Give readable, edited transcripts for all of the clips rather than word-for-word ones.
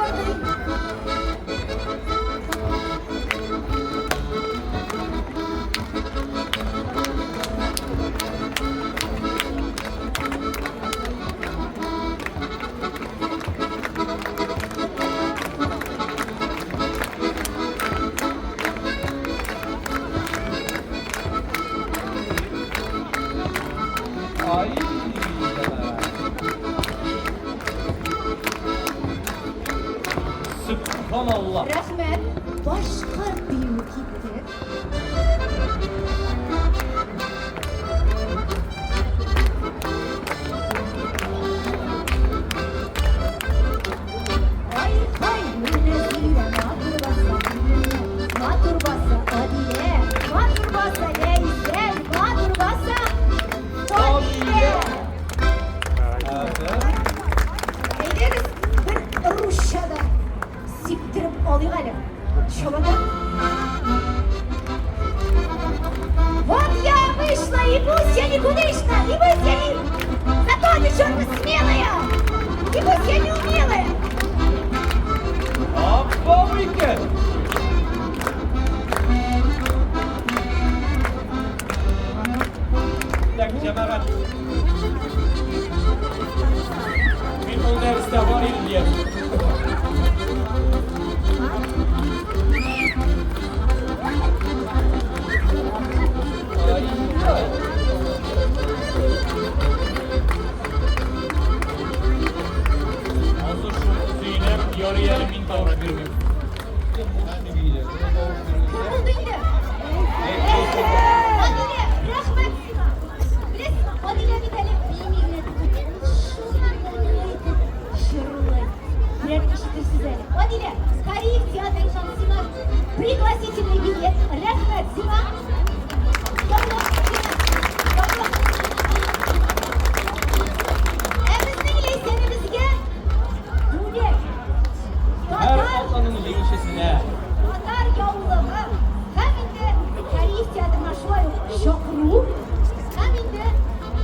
барды. Ай, җәмәгать. Сөбханалла. Рәхмәт, башкорт биюе китте. Ай-һай, Гөлнәзирә, матур баса, матур баса, Адилә, матур баса, Ләйсән, матур баса, Фамилә. Әйдәгез, бер русча да сиптереп алыйк әле. Чабата. Вот я вышла, и пусть я никудышна, и пусть я не... Зато девчонка смелая, и пусть я не умелая. Аппау икән. Так, җәмәгать. Мин ул дәрестә бар идем диярлек. Ай-яй. Ансы шул сөйләп, ярый әле мин тавыш бирмим. Кем булды инде? Адилә, рәхмәт сиңа. Беләсеңме, Адилә бит әле бими генә түгел, ул шундый моңлы итеп җырлый. Берәр ишетерсез әле. Адилә, Кариев театрыннан сиңа пригласительный билет. Рәхмәт сиңа. Яулык сиңа. Яулык. Ә безнең Ләйсәнебезгә бүләк. Һәр Татар атнаның җиңүчесенә. Татар яулыгы һәм инде Кариев театрына шулай ук чакыру һәм инде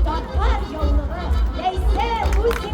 татар яулыгы. Ләйсән Мусина.